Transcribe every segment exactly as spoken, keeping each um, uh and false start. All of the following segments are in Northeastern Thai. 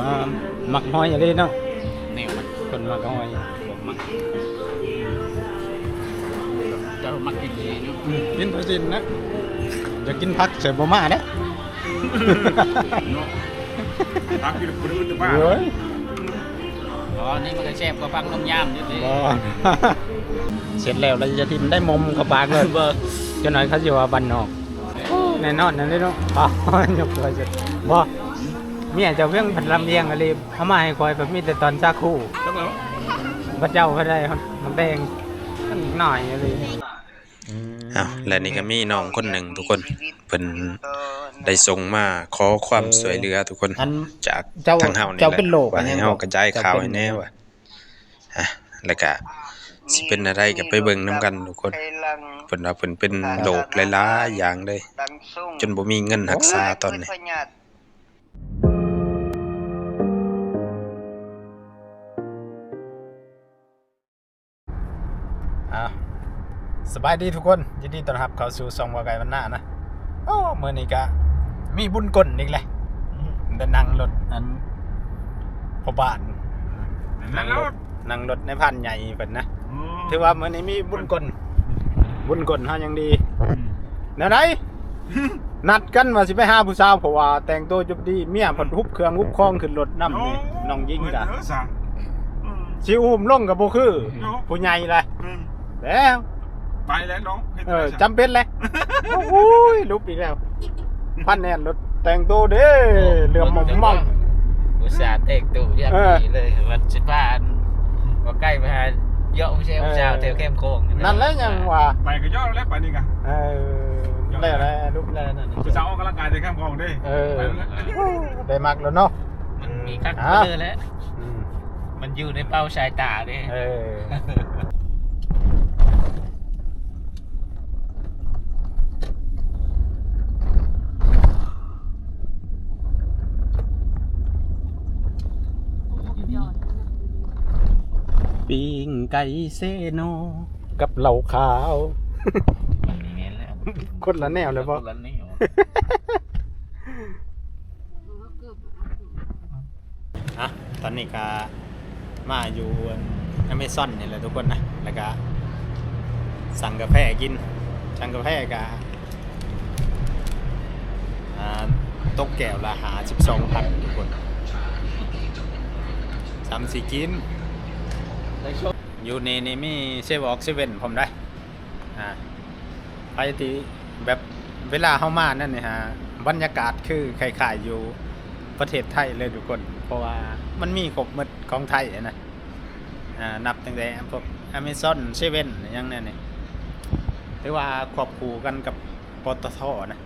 อ่า มักหอยอีหลีเนาะ แนวมัน คนมักหอย ผมมัก เจ้ามักกินอีหลีเนาะ อืม กินผักชีนะ อยากกินผักใส่บ่มาเด้อ เนาะ ผักอยู่ในพื้นบ้าน เฮ้ย อ๋อ นี่มันก็แซ่บกว่าผักนมยามอยู่ติ บ่ เสร็จแล้วเราจะทิ่มได้มมเข้าปากเลย บ่ จักหน่อยเขาสิว่าบ้านนอก แน่นอนนั่นเลยเนาะ อ๋อ ยกตัวเสร็จ บ่ เมียเจ้าเพียงผัดลำเลียงอะไร เอามาให้ข้อยแบบมีแต่ตอนซาคู จักแล้ว พระเจ้าก็ได้ครับ มันแดง หน่อยอะไร อ้าว และนี่ก็มีน้องคนหนึ่งทุกคน เพิ่นได้ส่งมาขอความช่วยเหลือทุกคน อัน จาก เจ้า ทางเฮานี่แหละ เจ้าเป็นโรค ว่าให้เฮากระจายข่าวให้แหน่ เจ้าเป็น ว่า อ่ะ แล้วก็สิเป็นอะไรก็ไปเบิ่งนำกันทุกคน เพิ่นว่าเพิ่นเป็นโรคหลายๆอย่างเลย จนบ่มีเงินรักษาตอนนี้ อ่า สบายดีทุกคน ยินดีต้อนรับเข้าสู่ช่องบ่าวไก่บ้านนานะ โอ้ มื้อนี้ก็มีบุญกุศลอีกแล้ว ได้นั่งรถอันพ่อบ้าน นั่งรถ นั่งรถในพานใหญ่เพิ่นนะ อืม ถือว่ามื้อนี้มีบุญกุศล บุญกุศลเฮายังดี อืม แนวใด นัดกันว่าสิไปหาผู้สาว เพราะว่าแต่งตัวจบดี เมียเพิ่นฮุบเครื่องฮุบของขึ้นรถนำนี่ โอ้ น้องหญิงกะ เออ ซะ อืม สิอุ้มลงก็บ่คือ เนาะ ผู้ใหญ่แหละ อืม แล้ว ไปแล้วเนาะ เออ จำเป็นแหละ โอ้ย ลุกอีกแล้ว พันแน่นรถแต่งตัวเด้ เหลื่อมมองๆ อุตส่าห์แต่งตัวอย่าง เออ ดีเลย วันสิบห้า บ่าวไก่ไปหาเยาะผู้ชาย เออ ผู้สาวแถวแคมป์โค้ง นั่นแหละยังว่า ไปก็เยาะแล้ว ไปนี่กะ เออ แล้วแหละ รูปแล้วนั่น ผู้สาวออกกำลังกายแถวแคมป์โค้งเด้ เออ ไปแล้ว ได้มักแล้วเนาะ มันมีคัก อ่ะ เบอร์แล้ว อืม มันอยู่ในเป้าสายตาเด้ เออ ปิ้งไก่เซโน กับเหล้าขาว มันมีแน่แล้ว คนละแนวเลยบ่ คนละแนว อ่ะ ตอนนี้ก็มาอยู่อเมซอนนี่แหละทุกคนนะ แล้วก็สั่งกาแฟกิน สั่งกาแฟก็ อ่า ตกแก้วละห้าสิบสองพันทุกคน สามสี่กิน อยู่นี่นี่มีเซเว่น อีเลฟเว่น พร้อมได้ อ่า ไปที่แบบเวลาเฮามานั่นนี่ฮะ บรรยากาศคือคล้ายๆอยู่ประเทศไทยเลยทุกคน เพราะว่ามันมีครบหมดของไทยนะ อ่า นับตั้งแต่พวกอเมซอน เซเว่น อย่างนั้นนี่ ถือว่าควบคู่กันกับ ปตท นะ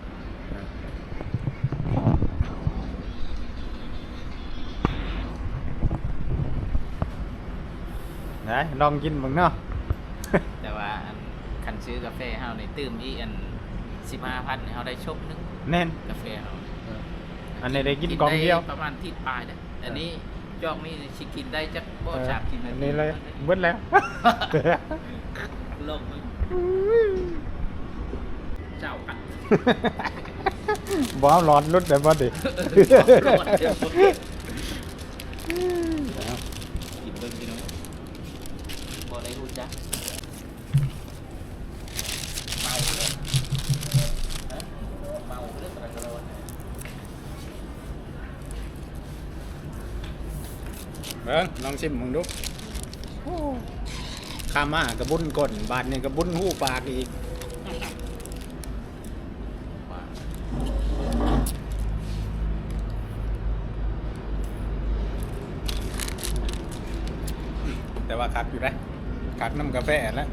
นะ ลองกินเบิ่งเนาะ แต่ว่าอัน คันซื้อกาแฟเฮานี่ตื่มอีกอัน สิบห้าพันนี่เฮาได้ชบหนึ่ง แม่น กาแฟเฮา เออ อันนี้ได้กินกล่องเดียว กินได้ประมาณอาทิตย์ปลายเด้อ อันนี้ จอกนี่สิกินได้จักบ่ เออ สามสิบนาที อันนี้เลย เบิดแล้ว โลกมัน เจ้ากัน บ่เอาหลอดหลุดได้บ่ดิ หลอดหลุดได้บ่ดิ กินเบิ่งพี่น้อง บ่ได้ฮู้จัก เมาเลย ฮะ เมาเลย เบิ่ง ลองชิมมึงดู โอ้ ข้ามากระบุญก้น บาดนี่กระบุญหูปากอีก แต่ว่าคักอยู่นะ คักน้ำกาแฟแล้ว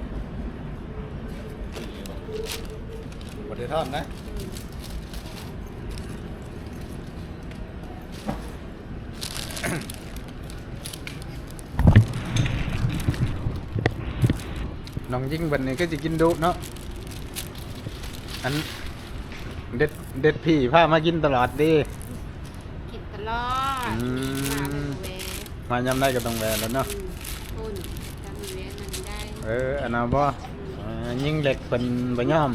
บ่ได้ทอดนะ น้องหญิงบัดนี้ก็สิกินดุเนาะ อัน เด็ด เด็ดพี่พามากินตลอดเด้ กินตลอด อืม มาเลยแวะ มายามใดก็ต้องแวะแล้วเนาะ อืม คุณ จำแวะนั่นได้ เออ อันนั้นบ่ อืม เออ หญิงเล็กเพิ่นบ่ยอม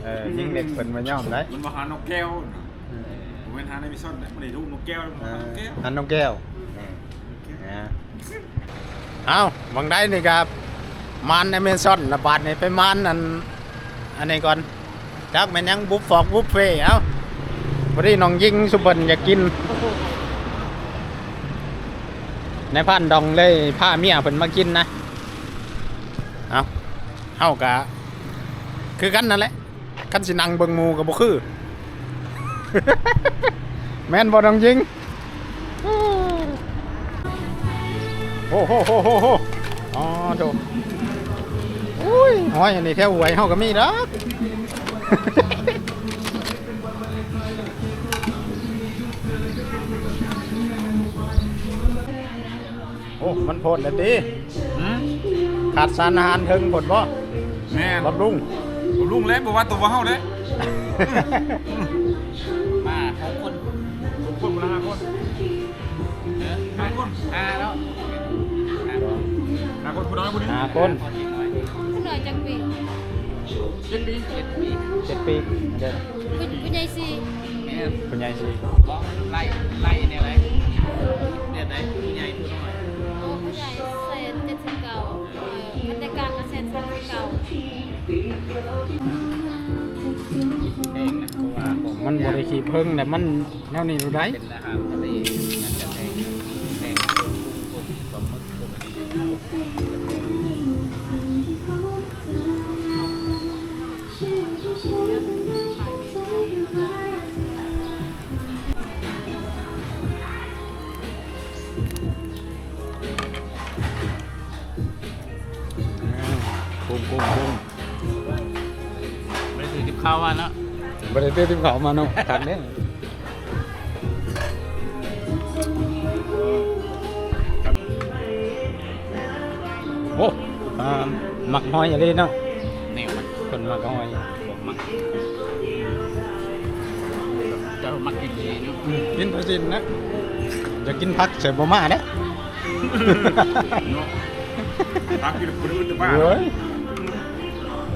เออ หญิงเล็กเพิ่นบ่ยอมได้ มันมาหานกแก้วน่ะ อืม บ่แม่น หาในมิชชั่นนะมันได้ลูกนกแก้ว เออ นกแก้ว หันนกแก้ว อืม นะ เอ้า บางได้นี่ครับ มันในเมซอนนะ บาดนี่ไปมันอัน อันนี้ก่อน จักแม่นหยัง บุฟฟอกบุฟเฟ่ต์ เอ้า พอดีน้องยิงสุบลอยากกิน นายพันดองเลยพาเมียเพิ่นมากินนะ เอ้า เฮากะ คือกันนั่นแหละ คันสินั่งเบิ่งหมู่ก็บ่คือ แม่นบ่น้องยิง โอ้โหโหโหโห อ๋อ โธ่ อุ้ย หอยอันนี้แถวห้วยเฮาก็มีดอก โอ้ มันโพดแล้วติ หืม ขาดสารอาหารเทิงโพดบ่ แม่น บำรุง บำรุงแล้ว บ่ว่าตัวเฮาเด้ มาหกคน หกคน คนละห้าคน เออ ห้าคน ห้าแล้ว ห้าคน ห้าคน ผู้น้อยผู้นี้ ห้าคน ผู้น้อยจักปี เจ็ดปี เจ็ดปี เจ็ดปี เด้อ ผู้ ผู้ใหญ่สี่ แม่น ผู้ใหญ่สี่ บ่ ไล่ ไล่เนี่ยไหน เนี่ยไหน ผู้ใหญ่ผู้น้อย โอ้ ผู้ใหญ่แสนเจ็ดสิบเก้า เออ บรรยากาศก็แสนสามสิบเก้า แพงนะ เพราะว่าของ มันบ่ได้ขี้เพิ่งแต่มันแนวนี้รู้ได้ เป็นอาหารทะเล น่าจะแพง แพงกว่ากุ้ง พวกปลาหมึก พวกนี้ กุ้ง กุ้ง กุ้ง บ่ได้ซื้อกับข้าวมาเนาะ บ่ได้ซื้อกับข้าวมาเนาะ คักเด้ โอ้ อ่า มักหอยอีหลีเนาะ นี่มัน คนมักหอย ผมมัก เจ้ามักกินดีเนาะ อืม กินผักชีนะ อยากกินผักใส่บ่มาเด้ เนาะ ผักอยู่ในพื้นแต่บ้าน เฮ้ย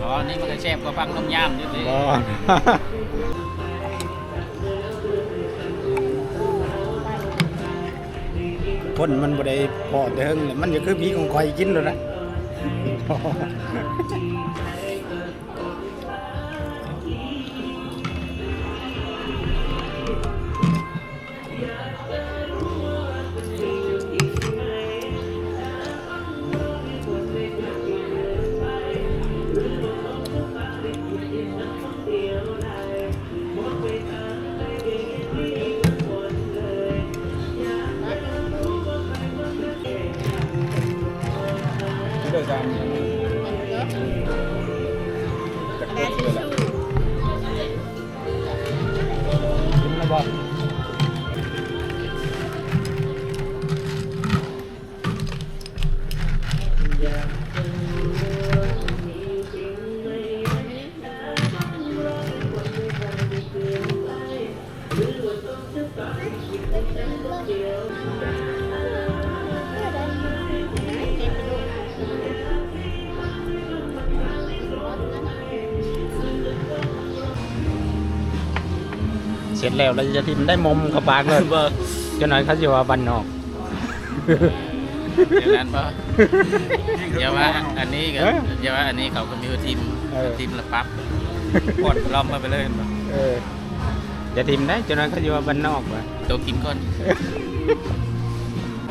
อ๋อ นี่มันก็แซ่บกว่าผักนมยามอยู่ติ บ่ คนมันบ่ได้พอแต่เฮิงเลย มันก็คือผีของข่อยกินแล้วนะ เด้อจาน กินแล้วบ่ เสร็จแล้ว เราจะทิ่มได้มมเข้าปากเลย บ่ เจ้าหน่อยเขาสิว่าบ้านนอก อย่างนั้นบ่ อย่าว่าอันนี้ก็ เออ อย่าว่าอันนี้เขาก็มีทีม เออ ทีมละปั๊บ ผ่อนลอมเข้าไปเลย เออ อย่าทิ่มได้ เจ้าหน่อยเขาสิว่าบ้านนอกว่ะ โตกินก่อน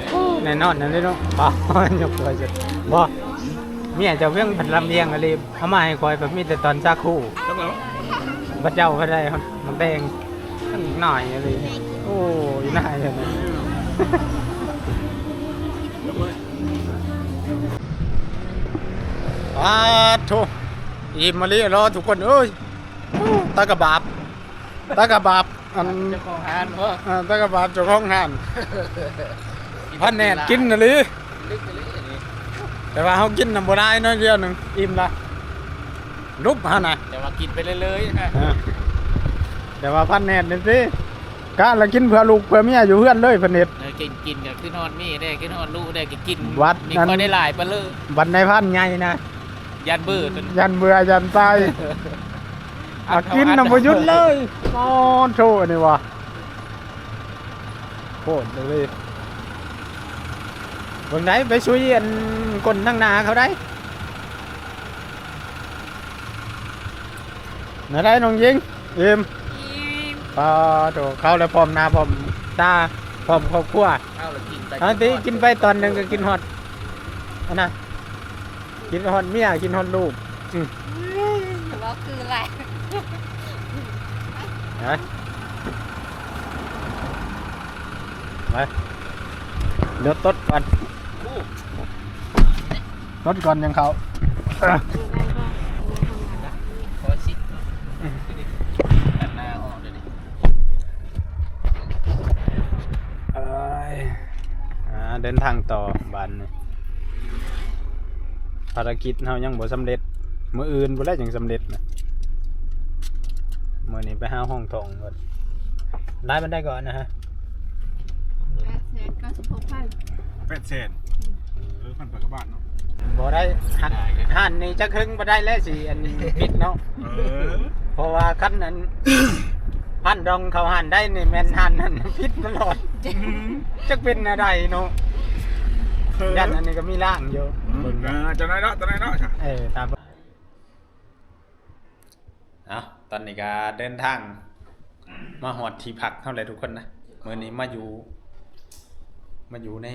โอ้ แน่นอนนั่นเลยเนาะ บ่ ยกตัวจะ บ่ เมียเจ้าเวียงผัดลำเลียงอะไร เอามาให้คอยแบบมีแต่ตอนซาคู จักแล้ว พระเจ้าพระใดมันแดง หน่อยอะไร โอ้ย หน่ายอะไร อาโถ อิ่มมาเลยเหรอทุกคนเอ้ย ตากะบาบ ตากะบาบ อัน เจ้าของร้านบ่ อ่า ตากะบาบเจ้าของร้าน พันแนดกินน่ะลิ ลึกไปเลยอันนี้ แต่ว่าเขากินน้ำบ่ได้น้อยเดียวหนึ่ง อิ่มละ ลุบฮะนะ แต่ว่ากินไปเรื่อยๆนะ อ่า แต่ว่าพันแนดนี่สิ กะละกินเพื่อลูกเพื่อเมียอยู่เฮือนเลย พันแนด เออ กิน กินก็ขึ้นฮอดมีได้ ขึ้นฮอดลูกได้ ก็กิน วัด มี นั้น ค่อยได้หลายไปเลย บัดนายพันใหญ่นะ ย่านเบื่อจน ย่านเบื่อย่านตาย อัด อ่ะ กินน้ำบ่หยุดเลย อ๋อ โธ่ อันนี้ว่ะ โพดเลย เบิ่งได้ไปซุยอันก้นทางหน้าเขาได้ น่าได้น้องยิง อิ่ม อิ่ม ปาโถ เข้าแล้วพร้อมหน้าพร้อมตา พร้อมครอบครัว ข้าวละกินไป อันที่กินไปตอนหนึ่งก็กินฮอด อันน่ะ กินฮอดเมีย กินฮอดลูก อืม อืม ว่าคืออะไร ฮะ ไป เดี๋ยวตดก่อน ตดก่อนยังเข้า ขอชิด ตัดหน้าออกเลยดิ เอ้ย อ่า เดินทางต่อบ้านนี่ ภารกิจเฮายังบ่สำเร็จ มื้ออื่นพุ้นแหละจั่งสำเร็จนะ มื้อนี้ไปหาห้องท่องก่อน หลายปานใดก่อนนะฮะ แปดแสนเก้าสิบหกพัน แปดแสน เออ พันกว่าบาทเนาะ บ่ได้ หัน หันนี่จักเฮิงบ่ได้แล้วสิ อันปิดเนาะ เออ เพราะว่าคันนั้น พันดองเขาหันได้นี่แม่นหันนั่นผิดตลอด จักเป็นอะไรเนาะ เออ ย่านอันนี้ก็มีล่างอยู่ อืม เบิ่ง อ่า เจ้านายเนาะ เจ้านายเนาะ เออ ตาม เอ้า ตอนนี้ก็เดินทาง มาฮอดที่พักเฮาแล้วทุกคนนะ มื้อนี้มาอยู่ มาอยู่ใน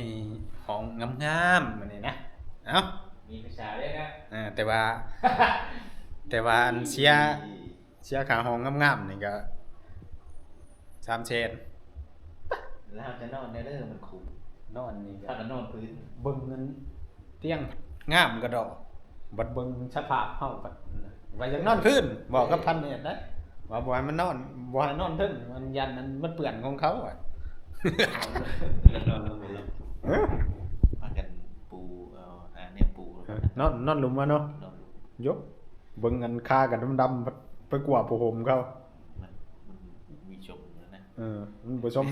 ห้องงามๆ มื้อนี้นะ เอ้า มีผู้สาวด้วยนะ อ่า แต่ว่า แต่ว่าอันเสีย เสียค่าห้องงามๆ นี่ก็ สามแสน แล้วเราจะนอนได้เด้อ มันคุ้ม นอนนี่ก็ ถ้ากันนอนพื้น เบิ่งเงินเตียงงามกะดอก บัดเบิ่งสภาพเฮาบัด ว่าอยากนอนพื้น บอกกับพันเมตรนะ ว่าบ่ให้มันนอน บ่ให้นอนเทิง มันย่านมัน มันเปื้อนของเขาอะ แล้วนอนแล้วมันหลับ เอ้อ พากันปู เอา อ่า เนี่ยปู นอน นอนหลุมวะเนาะ นอนหลุม ยก เบิ่งอันคากันดำๆ ไปกว่าผ้าห่มเขา มัน มันมีชมอยู่นะ เออ มันบ่ชม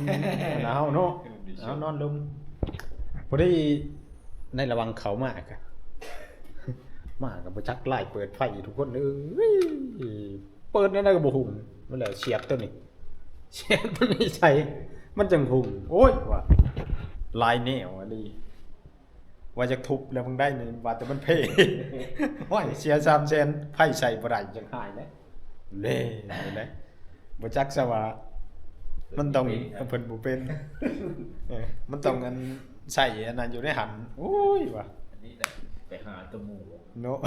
หนาวเนาะ เออ มีชม เอานอนลง พอดีในระหว่างเขามากะ มากะบ่จักไล่เปิดไฟทุกคนเอ้ย เปิดแนวใดก็บ่หุง มันแหละเสียบตัวนี้ เสียบตัวนี้ใส่ มันจังหุง โอ้ย ว่า หลายแนวอะลี ว่าอยากทุบแล้วมึงได้นี่ ว่าแต่มันเพ โอ้ย เสียสามแสน ไฟใส่บ่ได้จังหายแล้ว เล่เลย บ่จักซะว่า มันต้อง เพิ่นบ่เป็น เพิ่นบ่เป็น เออ มันต้องอันใส่อันนั้นอยู่ในหัน โอ้ย ว่ะ อันนี้แหละ ไปหาตะหมู เนาะ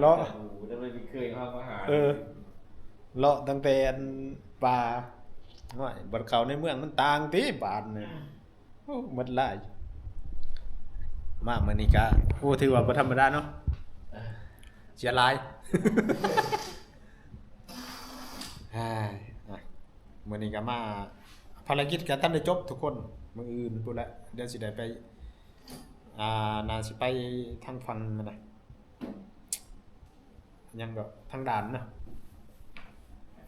เลาะ หาตะหมู แล้วไปเคยเข้ามาหา เออ เลาะตั้งแต่อันป่า น้อย บัดเข้าในเมืองมันต่างติบาดนี่ โอ้ หมดหลาย มามื้อนี้กะ โอ้ ถือว่าบ่ธรรมดาเนาะ เสียหลาย อ้าย อ่ะ มื้อนี้กะมา ภารกิจกะทันได้จบทุกคน มื้ออื่นพู้นแหละ เดี๋ยวสิได้ไป อ่า น่าสิไปทางฝั่งนั่นนะ ยังก็ทางด่านเนาะ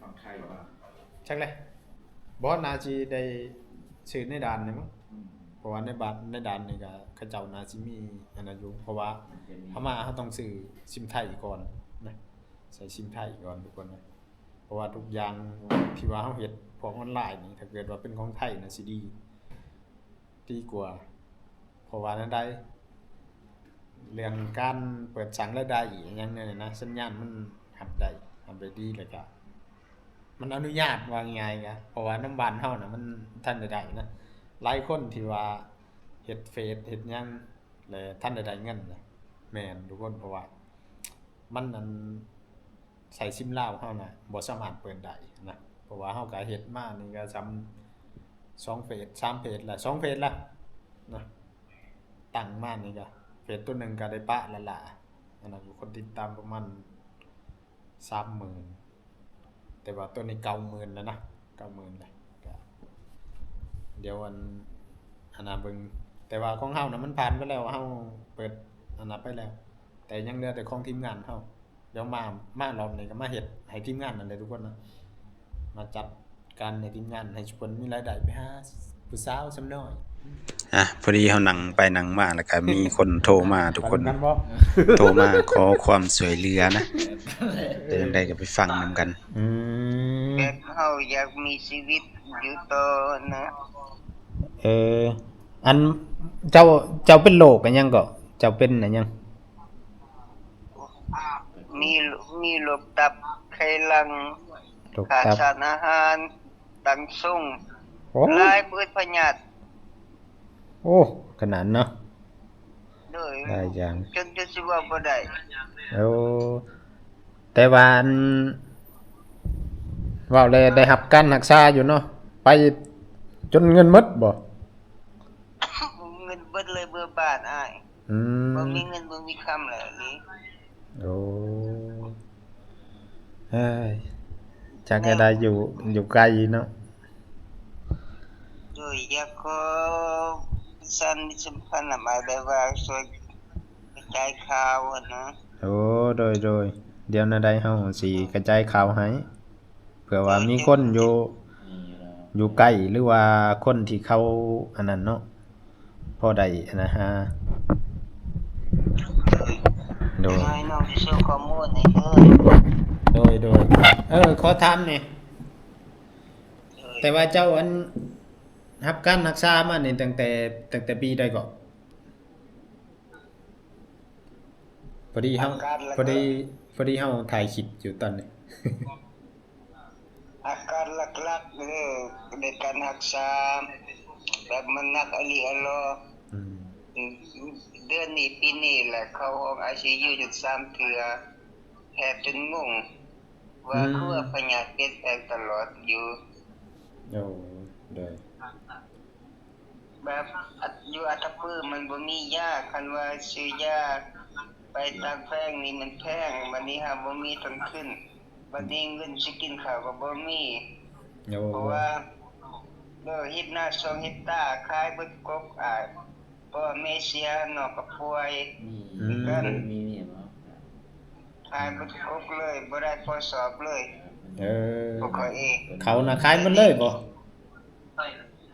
ฝั่งไทยบ่ จักเลย บ่น่าสิได้ซื้อในด่านนี่มั้ง อืม เพราะว่าในบ้าน ในด่านนี่ก็เขาเจ้าน่าสิมีอันนั้นอยู่ เพราะว่า มันจะมี เฮามาเฮาต้องซื้อซิมไทยก่อนนะ ใส่ซิมไทยก่อนทุกคนนะ เพราะว่าทุกอย่างที่ว่าเฮาเฮ็ดพวกออนไลน์นี่ ถ้าเกิดว่าเป็นของไทยน่ะสิดี ดีกว่า เพราะว่าแนวใด เรื่องการเปิดสร้างรายได้อีหยังเนี่ยนะ สัญญาณมันรับได้ รับได้ดี แล้วก็มันอนุญาต ว่าง่ายๆ กะ เพราะว่านำบ้านเฮาน่ะมันทันได้ได้นะ หลายคนที่ว่าเฮ็ดเฟซเฮ็ดหยัง แล้วทันได้ได้เงินนะ แม่นทุกคน เพราะว่ามันอัน ใช้ซิมลาวเฮาน่ะ บ่สามารถเปิดได้นะ เพราะว่าเฮากะเฮ็ดมานี่กะส่ำสองเฟซ สามเฟซละ สองเฟซละนะ ตั้งมานี่กะ เฟซตัวหนึ่งกะได้ปะละละ อันนั้นก็คนติดตามประมาณสามหมื่น แต่ว่าตัวนี้เก้าหมื่นแล้วนะ เก้าหมื่นแล้ว กะ เดี๋ยวอัน อันน่ะเบิ่ง แต่ว่าของเฮาน่ะมันผ่านไปแล้ว เฮาเปิดอันน่ะไปแล้ว แต่ยังเหลือแต่ของทีมงานเฮา เดี๋ยวมา มารอบนี้ก็มาเฮ็ดให้ทีมงานนั่นแหละทุกคนนะ มาจัดการให้ทีมงาน ให้ทุกคนมีรายได้ไปหาผู้สาวส่ำน้อย อ่ะ พอดีเฮานั่งไปนั่งมา แล้วก็มีคนโทรมาทุกคน ไปนำกันบ่ โทรมาขอความช่วยเหลือนะ เป็นจั่งใดก็ไปฟังนำกัน อืม เฮาอยากมีชีวิตอยู่ต่อนะ เออ อันเจ้า เจ้าเป็นโรคอะหยังเกาะ เจ้าเป็นอะหยัง มี มีโรคตับไขหลัง โรคตับ ขาดสารอาหาร ตังส่ง โอ้ หลาย เบิดพยาธิ โอ้ ขนาดเนาะ โดย หลายอย่าง จน จนสิเว้าบ่ได้ โอ้ แต่ว่าอัน เว้าแล้วได้รับการรักษาอยู่เนาะ ไปจนเงินหมดบ่ เงินเบิดเลยเบิดบาทอ้าย อืม บ่มีเงินบ่มีคำแล้วนี่ โอ้ เฮ้ย จักจะได้อยู่ อยู่ไกลเนาะ โดยอยากขอประชาสัมพันธ์น่ะ หมายแบบว่าช่วยกระจายข่าวอะนะ โอ้ โดย โดย เดี๋ยวแนวใดเฮาสิกระจายข่าวให้ เผื่อว่ามีคนอยู่ อยู่ใกล้ หรือว่าคนที่เขาอันนั้นเนาะ พอได้อันนะฮะ โดย ให้น้องสิส่งข้อมูลให้เด้อ โดย โดย เออ ขอถามแหน่ โดย แต่ว่าเจ้าอัน รับการรักษามานี่ตั้งแต่ ตั้งแต่ปีใดเกาะ พอดีเฮา อาการหลักๆ พอดี พอดีเฮาถ่ายคลิปอยู่ตอนนี้ อาการหลักๆ คือในการรักษา แบบมันหนักอะลีอะลอ อืม เดือนนี้ปีนี้แหละเข้าห้องไอซียูอยู่สามเทื่อ แพทย์จนงง ว่า อืม คือว่าพยาธิเปลี่ยนแปลงตลอดอยู่ โอ้ โดย แบบอยู่อัตตปือมันบ่มียา คันว่าซื้อยาไปต่างแขวงนี่มันแพง บัดนี้หาบ่มีต้นทุน บัดนี้เงินสิกินข้าวก็บ่มี โอ้ เพราะว่า เออ เฮ็ดนาสองเฮ็กตาร์ ขายเบิดกกอ้าย เพราะว่าแม่เสีย น้องก็ป่วย อืม คือกัน มีเมียบ่ ขายเบิดกกเลย บ่ได้พอสอบเลย เออ พวกข้อยเอง เขาน่ะขายหมดเลยบ่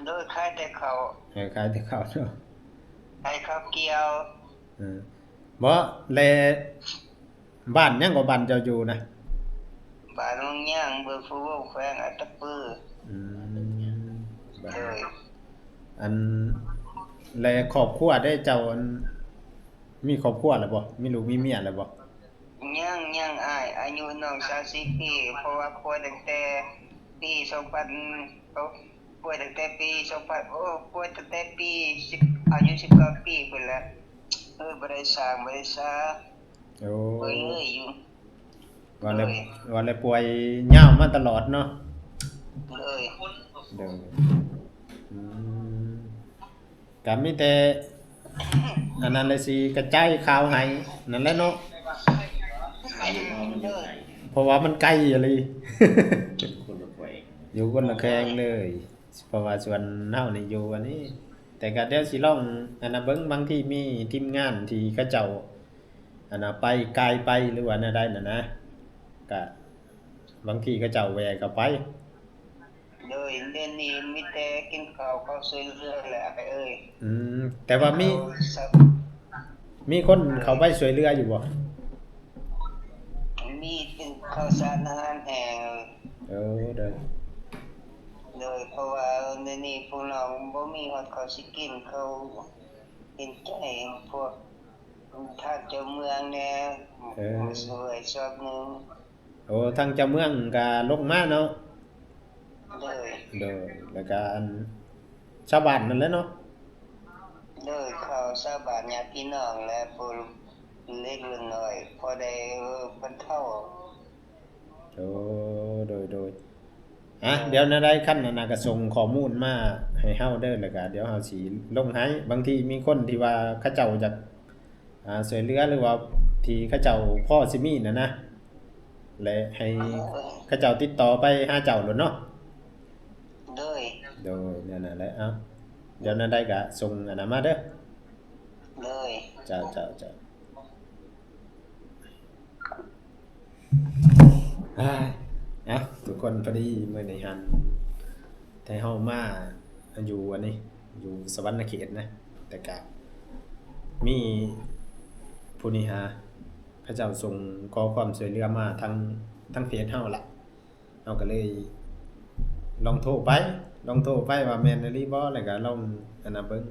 โดยขายแต่ข้าว เออ ขายแต่ข้าวเนาะ ขายข้าวเกี่ยว เออ บ่ แล บ้านหยังก็บ้านเจ้าอยู่นะ บ้านวังยาง อำเภอภูวงศ์ แขวงอัตตปือ อืม บ้าน โดย อัน แลครอบครัวเด้เจ้า อัน มีครอบครัวแล้วบ่ มีลูกมีเมียแล้วบ่ ยัง ยังอ้าย อายุน้องสามสิบปี เพราะว่าป่วยตั้งแต่ปีสองพัน เอ้า ป่วยตั้งแต่ปีสองพัน โอ้ ป่วยตั้งแต่ปีสิบ อายุสิบเก้าปีพุ้นแหละ เออ บ่ได้สร้าง บ่ได้สา โอ้ ป่วยเลยอยู่ ว่าแล้ว โดย ว่าแล้วป่วยยาวมาตลอดเนาะ โดย โดย อืม ก็มีแต่ อันนั้นเลยสิกระจายข่าวให้นั่นแหละเนาะ เพราะว่ามันไกลอีหลี คนละแขวง อยู่คนละแขวงเลย เพราะว่าส่วนเฮานี่อยู่อันนี้ แต่ก็เดี๋ยวสิลองอันน่ะเบิ่ง บางทีมีทีมงานที่เขาเจ้า อันน่ะไปไกลไปหรือว่าแนวใดน่ะนะ ก็บางทีเขาเจ้าแวะก็ไป โดยเดี๋ยวนี้มีแต่กินข้าว ข้าวช่วยเหลือแหละอ้ายเอ้ย อืม แต่ว่ามี ข้าวสับ มีคนเข้าไปช่วยเหลืออยู่บ่ มีเป็นข้าวสารอาหารแห้ง เออ โดย โดย เพราะว่าเดี๋ยวนี้พวกน้องบ่มีฮอดข้าวสิกิน เขาเห็นใจพวกทางเจ้าเมืองแหน่ เออ มาช่วยซอบหนึ่ง โอ้ ทางเจ้าเมืองก็ลงมาเนาะ โดย โดย แล้วก็อันชาวบ้านนั่นแหละเนาะ โดย ข้าวชาวบ้านญาติพี่น้องและผู้เล็กผู้น้อย พอได้ เออ บรรเทา โอ้ โดย โดย อ่ะ เดี๋ยวแนวใดคันอันน่ะก็ส่งข้อมูลมาให้เฮาเด้อ แล้วก็เดี๋ยวเฮาสิลงให้ บางทีมีคนที่ว่าเขาเจ้าอยาก อ่า ช่วยเหลือ หรือว่าที่เขาเจ้าพอสิมีน่ะนะ และให้เขาเจ้าติดต่อไปหาเจ้าโลดเนาะ โดย โดย นั่นน่ะแหละ เอ้า เดี๋ยวแนวใดก็ส่งอันนั้นมาเด้อ โดย เจ้า เจ้า เจ้า อ่า เอ้า ทุกคน พอดีมื้อนี้หั่น แต่เฮามาอยู่อันนี้ อยู่สะหวันนะเขตนะ แต่ก็มีผู้นี้หา เขาเจ้าส่งขอความช่วยเหลือมาทาง ทางเพจเฮาล่ะ เฮาก็เลย ลองโทรไป ลองโทรไปว่าแม่นอีหลีบ่ แล้วก็ลองอันนั้นเบิ่ง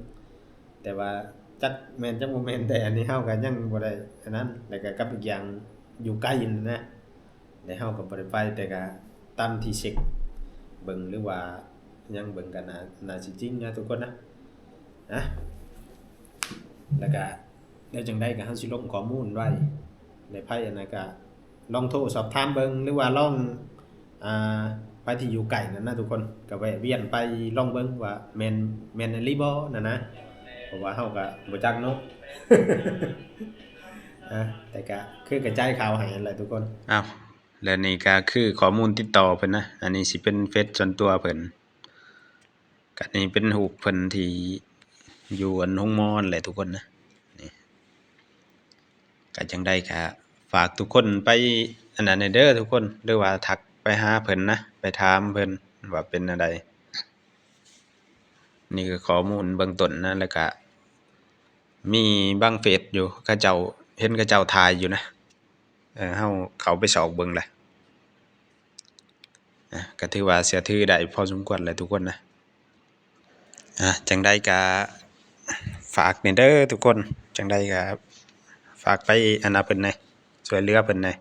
แต่ว่าจักแม่นจักบ่แม่น แต่อันนี้เฮาก็ยังบ่ได้อันนั้น แล้วก็กับอีกอย่างอยู่ไกลนั่นนะ แล้วเฮาก็บ่ได้ไป แต่ก็ตามที่เช็คเบิ่ง หรือว่ายังเบิ่งก็น่า น่าสิจริงนะทุกคนนะ นะ แล้วก็เดี๋ยวจั่งใดก็เฮาสิลงข้อมูลไว้ ในไผอันนั้นก็ลองโทรสอบถามเบิ่ง หรือว่าลอง อ่า ไปที่อยู่ไกลนั่นนะทุกคน ก็แวะเวียนไปลองเบิ่งว่าแม่น แม่นอีหลีบ่นั่นนะ เพราะว่าเฮาก็บ่จักเนาะ อ่ะ แต่ก็คือกระจายข่าวให้นั่นแหละทุกคน อ้าว และนี่ก็คือข้อมูลติดต่อเพิ่นนะ อันนี้สิเป็นเฟซส่วนตัวเพิ่น ก็นี่เป็นรูปเพิ่นที่อยู่อันโรงหมอนั่นแหละทุกคนนะ นี่ ก็จั่งใดก็ฝากทุกคนไปอันนั้นแหน่เด้อทุกคน หรือว่าทักไปหาเพิ่นนะ ไปถามเพิ่นว่าเป็นแนวใด นี่คือข้อมูลเบื้องต้นนะ แล้วก็มีบางเฟซอยู่ เขาเจ้า เห็นเขาเจ้าถ่ายอยู่นะ เออ เฮาเข้าไปซอกเบิ่งแหละ อ่ะ ก็ถือว่าเชื่อถือได้พอสมควรแหละทุกคนนะ อ่ะ จั่งใดก็ฝากแหน่เด้อทุกคน จั่งใดก็ฝากไปอันนั้นเพิ่นแหน่ ช่วยเหลือเพิ่นแหน่